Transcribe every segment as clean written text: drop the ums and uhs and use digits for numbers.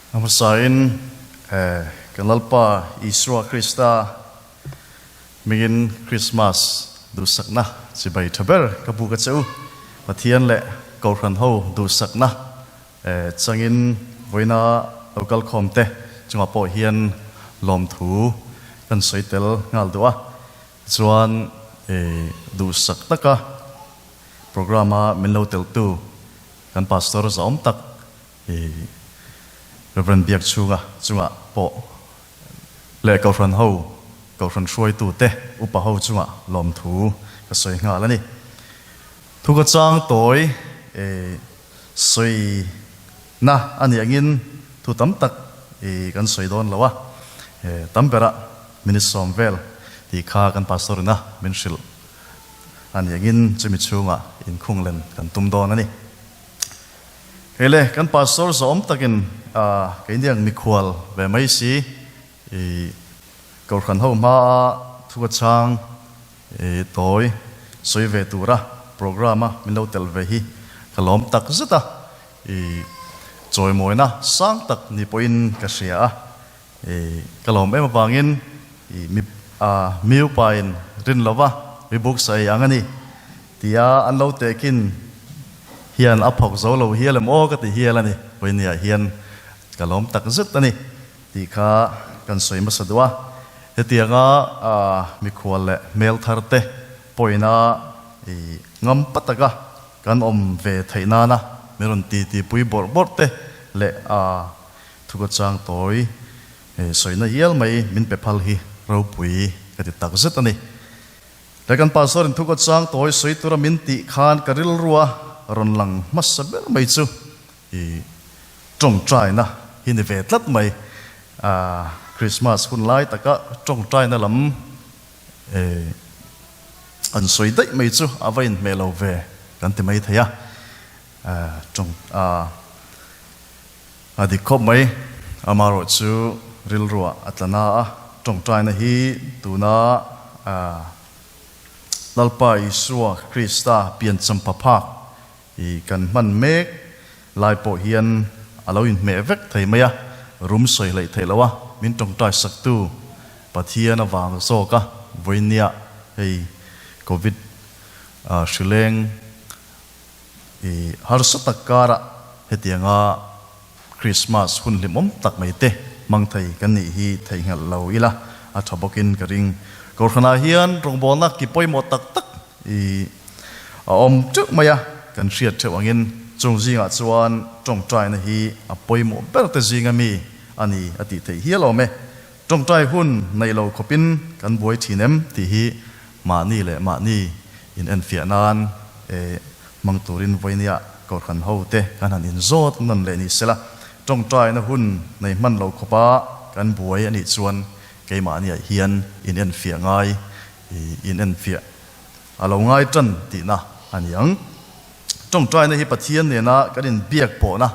A hmasain kan Lalpa Isua Krista hmingin Krismas duhsakna chibai tha ber ka buk a che u. Pathian leh Kohhran ho duhsakna changin vawiina lo kalkhawm te chungah pawh hian lawmthu kan sawi tel nghal duh a. Chuan duhsak taka programme-a min lo teltu kan Pastor zahawm tak I Rev. Biakchhunga chungah pawh leh Kohhran ho, Kohhran hruaitute, upa ho chungah lawmthu ka sawi nghal a ni. Thu ka chang tawi sawi na a nih angin thu tam tak i kan sawi dawn lo a, tam berah minute sawm vel tih kha kan Pastor ina min hrilh a nih angin chumi chhungah inkhunglen kan tum dawn a ni. Hei le, kan pastor zawm takin keiniang mikhual ve mai si i Kohhran ho hmaa thu ka chhang i tawi sawi ve tura programme a min lo tel ve hi ka lawm tak zet a, i chawimawina sang tak ni pawhin ka hria a, i ka lawm em avangin i mi miupain rin lova mi buk sawi ang a ni. Tia an lo tehkin hian a phawk zo lo hial em aw ka ti hial a ni. Vawinia hian ka lawm tak zet a ni tih kha kan sawi hmasa duh a. Hetianga mikhual leh hmel thar te pawina i ngam pa taka kan awm ve theih nana min rawn titi pui bawrh bawrh te leh thukawchang tawi sawina hial mai min pe phal hi ropui ka ti tak zet a ni. He kan pastor in thukawt chang tawi sawi tura min tih khan ka rilrua rawn lang hmasa ber mai chu i tawngtaina hi ni ve tlat mai. Christmas hun lai taka tawngtaina lam an sawi daih mai chu a va inhmeh lo ve kan ti mai thei a. Tawng a dik khawp mai. Amaherawh chu rilruah a tla na a, tawngtaina hi tuna Lalpa Isua Krista piancham paphak i kan hman mek lai pawh hian a lo inhmeh vek thei mai a, rum sawi hleih theih loh a, min tawngtai saktu Pathian avang zawk a, vawinia hei Covid hrileng I harsa tak karah hetianga Krismas hun hlimawm tak mai te hmang thei kan nih hi theihnghilh lo ila a tha bawkin ka ring. Kohhranah hian rawngbawlna ki pawimawh tak tak i a awm teuh mai a, kan hriat theuh angin chung zingah chuan tawngtaina hi a pawimawh ber te zinga mi a ni a tih theih hial awm e. Tawngtai hun neih lo khawpin kan buai thin em tih hi Mahni leh mahni in enfiah nan e hmang turin vawinia Kohhran ho te kan han inzawt nawn leh ni sela, tawngtaina hun nei hman lo khawpa kan buai anih chuan keimahniah hian in enfiah ngai in enfiah a lo ngai tan tihna a ni ang. Tawngtaina hi Pathian nena kan inbiak pawhna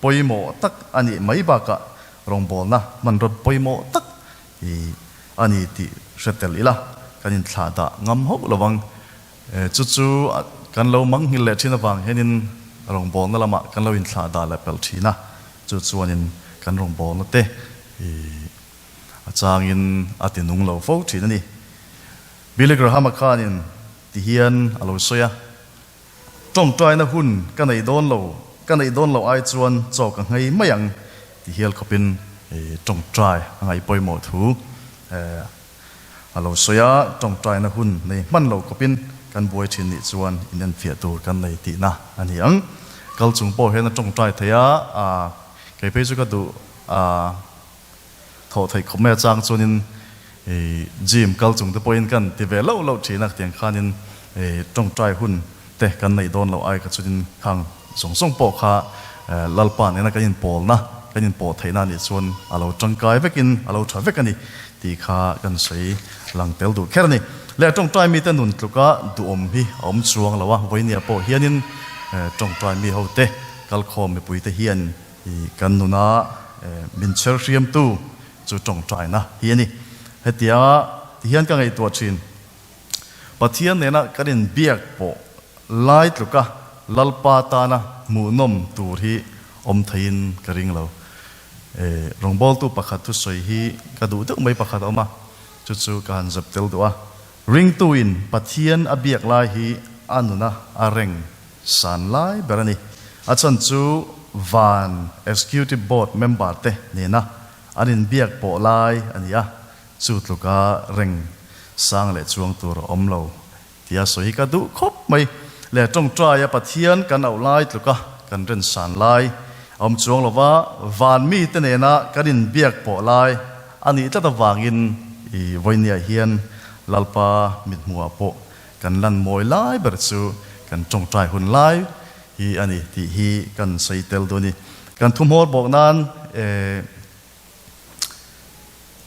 pawimawh tak a nih mai bakah rawngbawlna hmanraw pawimawh tak I a ni tih hre tel ila, kan inthlah dah ngam hauh lo ang. Chu chu kan lo manghil leh thin avang hianin rawngbawlna lamah kan lo inthlah dah leh pelh thin a, chu chuanin kan rawngbawlna te i a changin a ti nung lo fo thin a ni. Billy Graham-a khanin ti hian a lo sawi a, Tawngtaina hun ka nei dawn lo, ka neih dawn loh ai chuan chaw ka nghei mai ang ti hial khawpin tawngtai a ngaih pawimawh thu a lo sawi a, tawngtaina hun nei hman lo khawpin kan buai thin nih chuan in enfiah tur kan nei tihna a ni ang. Kal chung pawh hian a tawngtai thei a, kei phei chu ka duh thawh theih khawp mai a chang chuanin gym kal chung te pawhin kan ti ve loh loh thin a, tiang khanin tawngtai hun te kan neih dawn loh ai kha chuanin khang zawng zawng pawh kha Lalpa nena kan inpawlna, kan inpawh theihna anih chuan a lo tangkai vekin a lo tha vek a ni tih kha kan sawi lang tel duh kher a ni. Leh tawngtai mite nun tluka duhawm hi a awm chuang lo a, vawinia pawh hianin tawngtai mi hote kalkhawm mipuite hian I kan nuna min chher hriamtu chu tawngtaina hi a ni. Hetia ti hian ka ngaihtuah thin. Pathian nena kan inbiak pawh lai tluka Lalpa tana hmuhnawm tur hi awm theiin ka ring lo. Rawngbawltu pakhat thusawi hi ka duh deuh mai pakhat a awm a, chu chu ka han zep tel duh a. Ringtuin Pathian a biak lai hi a nuna a reng san lai ber a ni. A chhan chu van Executive Board member te nena an inbiak pawh lai a ni a, chu tluka reng sang leh chuang tur a awm lo Tia sawi hi ka duh khawp mai. Le tawngtaia Pathian kan auh lai tluka kan rinsan lai a awm chuang lova, van mite nena kan inbiak pawh lai a nih tlat avangin i vawinia hian Lalpa mithmuhah pawh kan lan mawi lai ber chu kan tawngtai hun lai hi a ni tih hi kan sawi tel duh a ni. Kan thu hmawr bawk nan e.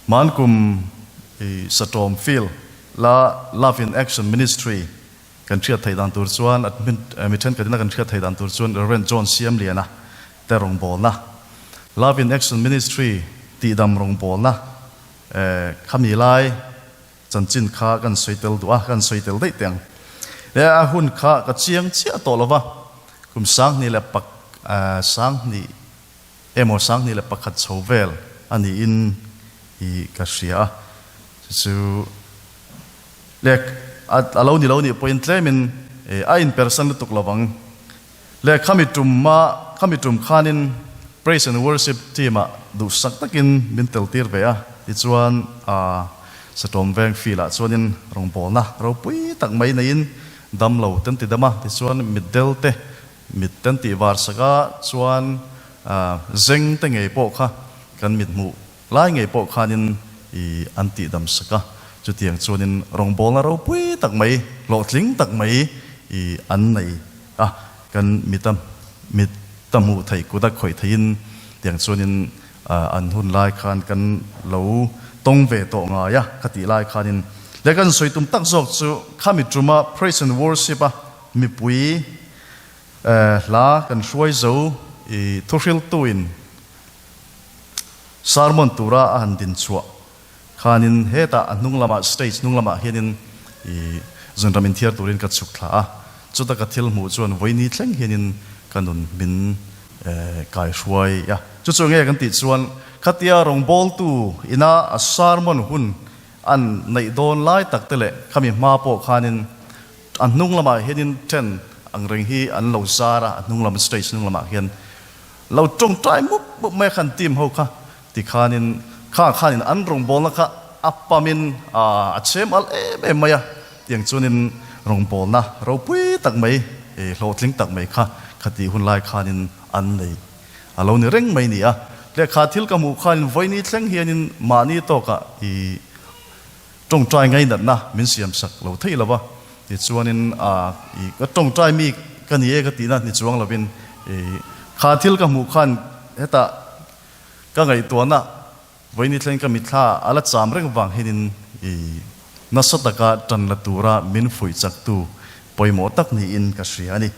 Hmankum i Satawm Field la Love in Action Ministry kan hriat theih dan tur chuan mi thenkhat ina kan hriat theih dan tur chuan Rev. John Siamliana te rawngbawlna Love in Action Ministry tihdam rawngbawlna khami lai chanchin kha kan sawi tel duh a, kan sawi tel daih teh ang. He a hun kha ka chiang chiah tawh lova, kum 2000 leh pak 2000 Emaw 2001 chho vel a niin i ka hria a, chu chu leh a lo ni lo nih pawhin tlemin a inpersan lutuk lo vang. Leh khami tumma khami tum khanin Praise and Worship team ah duhsak takin min tel tir ve a, tichuan a Satawm Veng field ah chuanin rawngbawlna ropui tak mai neiin damlo ten ti dam a, tichuan mitdel te Mit kan tih var sak a chuan zeng te ngei pawh kha kan mit hmuh lai ngei pawh khanin i an tih dam sak a, chutiang chuanin rawngbawlna ropui tak mai, hlawhtling tak mai i an nei a, kan mit a mit a hmuh theih kut a khawih theihin tiang chuanin an hun lai khan kan lo tawng ve tawh ngai a ka tih lai khanin leh kan sawi tum tak zawk chu khami tuma praise and worship a Mipui hla kan hruai zo i thuhriltuin sermon tura a han din chhuah khanin hetah a hnung lamah stage hnung lamah hianin i zunram inthiar turin ka chhuk thla a, chuta ka thil hmuh chuan vawiini thleng hianin ka nun min kai hruai a. Chu chu nge kan tih chuan khatia rawngbawltu ina a sermon hun an neih dawn lai tak te leh khami hma pawh khanin A hnung lamah hianin tent ang reng hi an lo zar a, a hnung lam stage hnung lamah hian lo tawngtai mup mup mai a khan team ho kha tikhanin kha khanin an rawngbawlna kha a pamin a chhem al em em mai a, tiang chuanin rawngbawlna ropui tak mai hlawhtling tak mai kha khatih hun lai khanin an nei a lo ni reng mai ni a. Lehkha thil ka hmuh khanin vawiini thleng hianin mahni tawkah i Tawngtai ngainatna min siam sak lo thei lo va, tichuanin a i ka tawngtai mi ka ni e ka tihna ni chuang lovin i kha thil ka hmuh khan hetah ka ngaihtuahna vawiini thleng ka mitthla a la cham reng vang hianin i nasa taka tan la tura min fuih chaktu pawimawh tak niin ka hria a ni.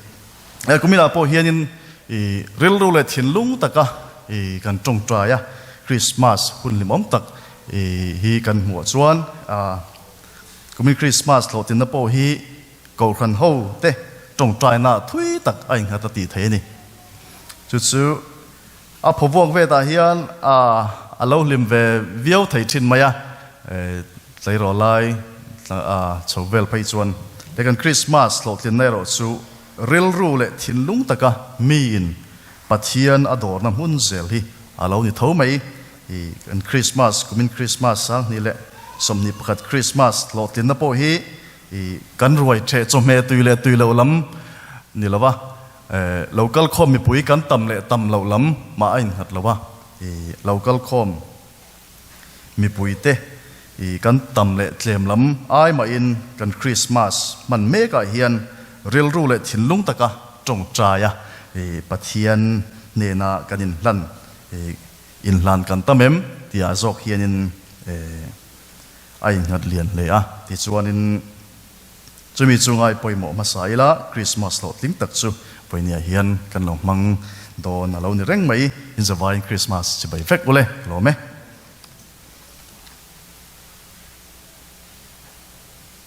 He kuminah pawh hianin i rilru leh thinlung taka i kan tawngtai a, Krismas hun hlimawm tak i hi kan hmuh chuan kumin Krismas hlawhtlinna pawh hi Kohhran ho te tawngtaina thui tak a innghat a tih thei a ni. Chu chu a phawvuak vetah hian a lo hlim ve viau thei thin mai a, tleirawl lai chho vel phei chuan he kan Krismas hlawhtlinna erawh chu rilru leh thinlung taka miin Pathian a dawrna hmun zel hi a lo ni tho mai. I kan Krismas, kumin Krismas 2021 Krismas hlawhtlinna pawh hi i kan ruai theh chawhmeh tui leh tui loh lam ni lo va, Lo kal khawm mipui kan tam leh tam loh lam mah a innghat lo a, i lo kal khawm mipuite i kan tam leh tlem lam ai mahin kan Krismas hman mekah hian rilru leh thinlung taka tawngtai a, i Pathian hnena kan inhlan i inhlan kan tam em tihah zawk hianin a innghat lian hle a, tichuanin. Chumi chu ngai pawimawh hmasa ila, Krismas hlawhtling tak chu vawinia hian kan lo hmang dawn a lo ni reng mai. Inzavaiin Krismas chibai vek ule, ka lawm e.